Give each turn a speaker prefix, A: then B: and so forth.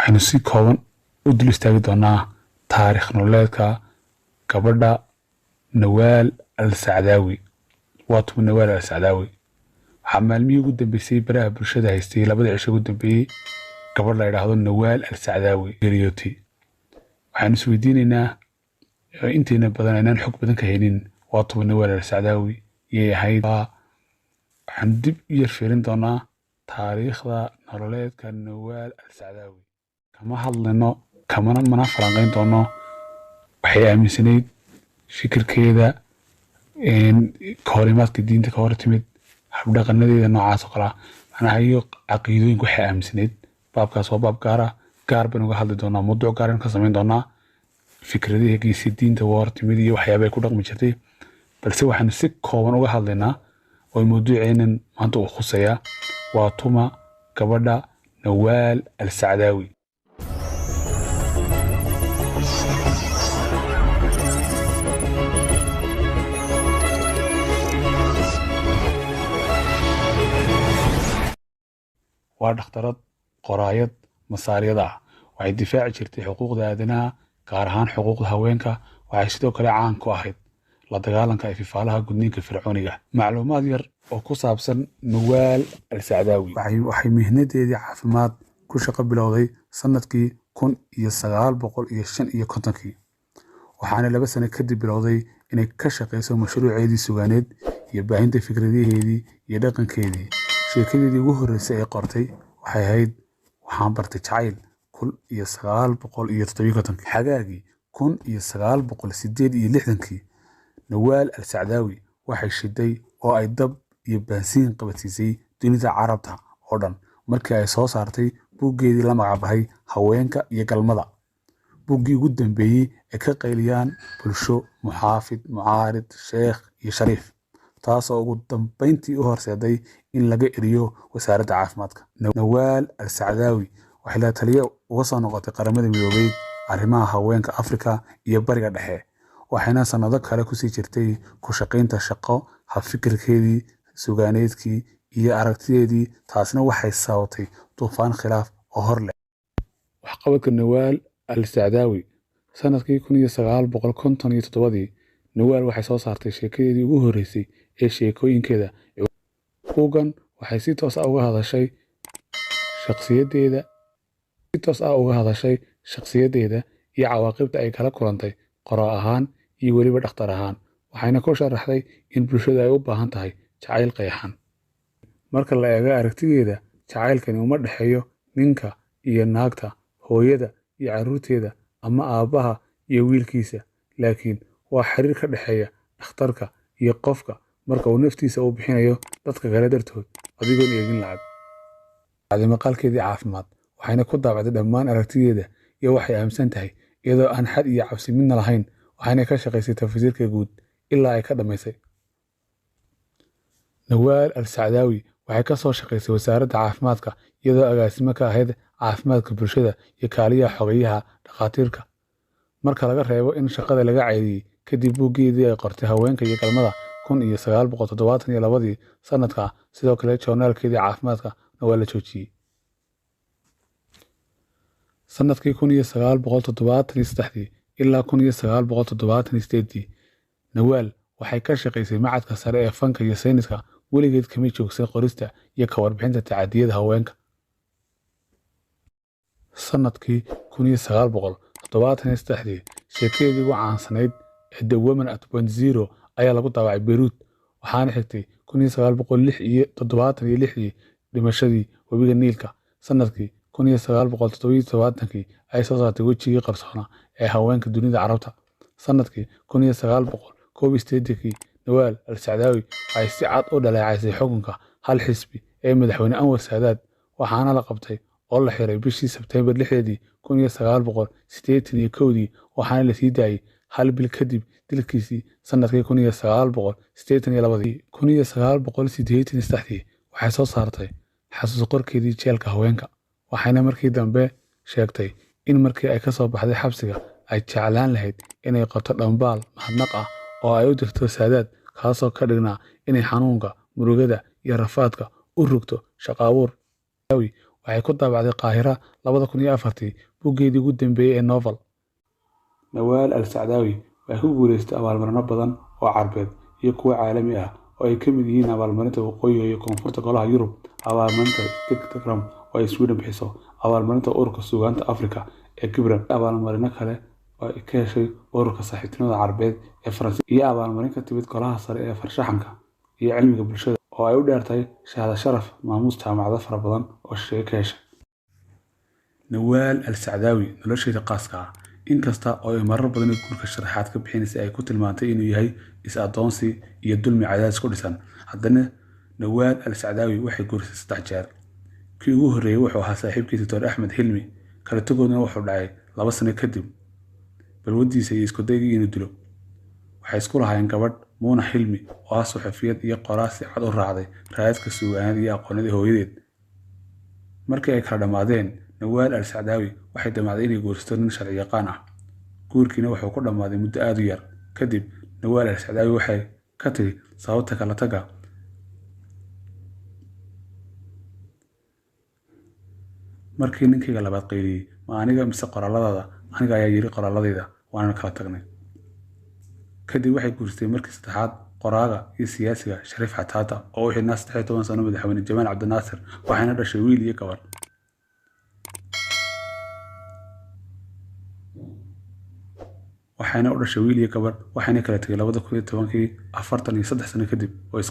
A: Waxaynu si kooban u dul istaagi doonaa taariikh nololeedka gabadha Nawaal Al Sacdaawi. Waa tuma Nawaal Al Sacdaawi? Waxaa maalmihii ugu dambeysay baraha bulshada haystay, labadii cisho ugu dambeeyey, gabadh la yidhaahdo Nawaal Al Sacdaawi geeriyootay. Waxaanu isweydiinaynaa, intayna badan aynaan xog badan ka haynin, waa tuma Nawaal Al Sacdaawi, yay ahayd? Waxaanu dib u yar fiirin doonaa taariikhda nololeedka Nawaal Al Sacdaawi. Kama hadlayno, kamana mana falanqeyn doono waxay aaminsanayd, fikirkeeda, kahorimaadka diinta ka hor timid, habdhaqanadeeda noocaas oo kale ah, macnaha iyo caqiidooyinka waxay aaminsanayd. Baabkaas waa baab gaar ah, gaar baynu uga hadli doonaa, mawduuc gaar aynu ka samayn doonaa fikradihiisa diinta uga hor timid iyo waxyaaba ay ku dhaqmi jirtay. Balse waxaanu si kooban uga hadlaynaa oo mawduuceenan maanta uu khuseeyaa, waa tuma gabadha Nawaal Al Sacdaawi? Waa dhakhtarad, qoraayad Masaariyada ah. Waxay difaaci jirtay xuquuqda aadanaha, gaar ahaan xuquuqda haweenka. Waxay sidoo kale caan ku ahayd la dagaalanka ififaalaha gudniinka fircooniga. Macluumaad yar oo ku saabsan Nawaal Al Sacdaawi: waxay mihnadeedii caafimaad ku shaqo bilowday sanadkii 1955-kii, waxaana 2 sano kadib bilowday inay ka shaqeyso mashruuceedii sugaaneed iyo baahinta fikradaheedii iyo dhaqankeedii. Sheekadeedii ugu horreysay ee qortay waxay ahayd Waxaan Bartay Jacayl 1957-kii. Xagaagii 1968-kii, Nawaal Al Sacdaawi waxay shiday oo ay dab iyo baansiin qabadsiisay dunida Carabta oo dhan markii ay soo saartay buuggeedii la magacbaxay Haweenka iyo Galmada, buuggii ugu dambeeyey ee ka qayliyaan bulsho, muxaafid, mucaarid, sheekh iyo shariif, taasoo ugu dambeyntii u horseeday in laga eriyo wasaaradda caafimaadka. Nawaal Al Sacdaawi waxay la taliye uga soo noqotay Qaramada Midoobay arrimaha haweenka Afrika iyo Bariga Dhexe, waxayna sanado kale kusii jirtay ku shaqaynta shaqo habfikirkeedii sugaaneedkii iyo aragtideedii. Taasina waxay sababtay duufaan khilaaf oo hor leh. Waxqabadka Nawaal Al Sacdaawi: Sanadkii 1957-dii, Nawaal waxay soo saartay sheekadeedii ugu horreysay ee sheekooyinkeeda. Buuggan waxay si toos ah uga hadashay shakhsiyadeeda, si toos ah uga hadashay shakhsiyadeeda iyo cawaaqibta ay kala kulantay qoro ahaan iyo weliba dhakhtar ahaan, waxayna ku sharaxday in bulshadu ay u baahan tahay jacayl qayaxan. Marka la eego aragtideeda, jacaylkani uma dhexeeyo ninka iyo naagta, hooyada iyo carruurteeda, ama aabbaha iyo wiilkiisa, laakiin waa xiriir ka dhexeeya dhakhtarka iyo qofka marka uu naftiisa u bixinayo dadka kale dartood, adigoon eegin lacag. Maqaalkeedii caafimaad waxayna ku daabacday dhammaan aragtideeda iyo waxay aaminsan tahay, iyadoo aan xad iyo cabsi midna lahayn, waxayna ka shaqaysay tafsiirka guud ilaa ay ka dhammaysay. Nawaal Al Sacdaawi waxay ka soo shaqaysay wasaaradda caafimaadka, iyadoo agaasimo ka ahayd caafimaadka bulshada iyo kaaliyaha xogeyaha dhakhaatiirka, marka laga reebo in shaqada laga ceyriyey kadib buuggeedii ay qortay Haweenka iyo Galmada 1972-dii sanadka. Sidoo kale joornaalkeedii caafimaadka waa la joojiyey. Sanadkii 1973-dii ilaa 1978-dii, Nawaal waxay ka shaqaysay Macadka Sare ee Fanka iyo Sayniska. Weligeed kamay joogsan qorista iyo ka warbixinta tacadiyada haweenka. Sanadkii 1973-dii, sheekadeedii ugu caansanayd ee The Woman at Point Zero ayaa lagu daabacay Beyruut, waxaana xigtay 1976-dii Dhimashadii Webiga Niilka. Sanadkii 1977-kii ayay soo saartay Wejigii Qarsoonaa ee Haweenka Dunida Carabta. Sanadkii 1981-kii, Nawaal Al Sacdaawi waxay si cad u dhaleecaysay xukunka hal xisbi ee madaxweyne Anwar Saadaad, waxaana la qabtay oo la xiray bishii Sebteembar 6-deedii 1981-dii, waxaana la sii daayay hal bil kadib dilkiisii sanadkii 1982-dii. 1983-dii waxay soo saartay xasuus qorkeedii Jeelka Haweenka, waxayna markii dambe sheegtay in markii ay ka soo baxday xabsiga ay jeclaan lahayd inay qorto dhambaal mahadnaq ah oo ay u dirto Saadaad, kaasoo ka dhignaa inay xanuunka, murugada iyo rafaadka u rogto shaqo abuur. Waxay ku daabacday Qaahira 2004 buuggeedii ugu dambeeyay ee novel. Nawaal Al Sacdaawi waxay ku guuleysatay abaalmarino badan oo Carbeed iyo kuwo caalami ah oo ay ka mid yihiin abaalmarinta Waqooyiga iyo Koonfurta Golaha Yurub, abaalmarinta Spectrum oo ay Sweden bixiso, abaalmarinta Ururka Suugaanta Afrika ee Kibran, abaalmarino kale oo ay ka heshay Ururka Saaxiibtinimada Carbeed ee Faransiiska, iyo abaalmarin ka timid Golaha Sare ee Farshaxanka iyo Cilmiga Bulshada oo ay u dheertahay shahaado sharaf maamuus jaamacado fara badan oo shisheeye ka heshay. Nawaal Al Sacdaawi nolosheeda khaaska ah, inkasta oo ay marar badan guurka sharaxaad ka bixinaysay ay ku tilmaantay inuu yahay is-addoonsi iyo dulmi cadaadis ku dhisan, haddana Nawaal Al Sacdaawi waxay guursatay 3 jeer. Kii ugu horreeyay wuxuu ahaa saaxiibkii Dr. Axmed Hilmi, kala tagooduna wuxuu dhacay 2 sano kadib balwadiisa iyo isku daygii inuu dilo. Waxay isku lahaayeen gabadh, Muuna Hilmi, oo ah suxufiyad iyo qoraa si cad u raacday raadadka suugaaneed iyo aqooneed ee hooyadeed. Markii ay kala dhammaadeen, Nawaal Al Sacdaawi waxay damacday inay guursato nin sharci yaqaan ah. Guurkiina wuxuu ku dhammaaday muddo aad u yar. Kadib, Nawaal Al Sacdaawi waxay ka tiri sababta kala tagga. Markii ninkayga labaad qayliyey, ma aniga mise qoraalladaada? Aniga ayaa yiri qoraalladayda, waana kala tagnay. Kadib waxay guursatay markii saddexaad qoraaga iyo siyaasiga Shariif Xataata oo u xidhnaa 13 sano madaxweyne Jamaal Cabdinaasir, waxayna dhashay wiil iyo gabar. Waxayna u dhashay wiil iyo gabar, waxayna kala tageen 2010 43 sano kadib oo is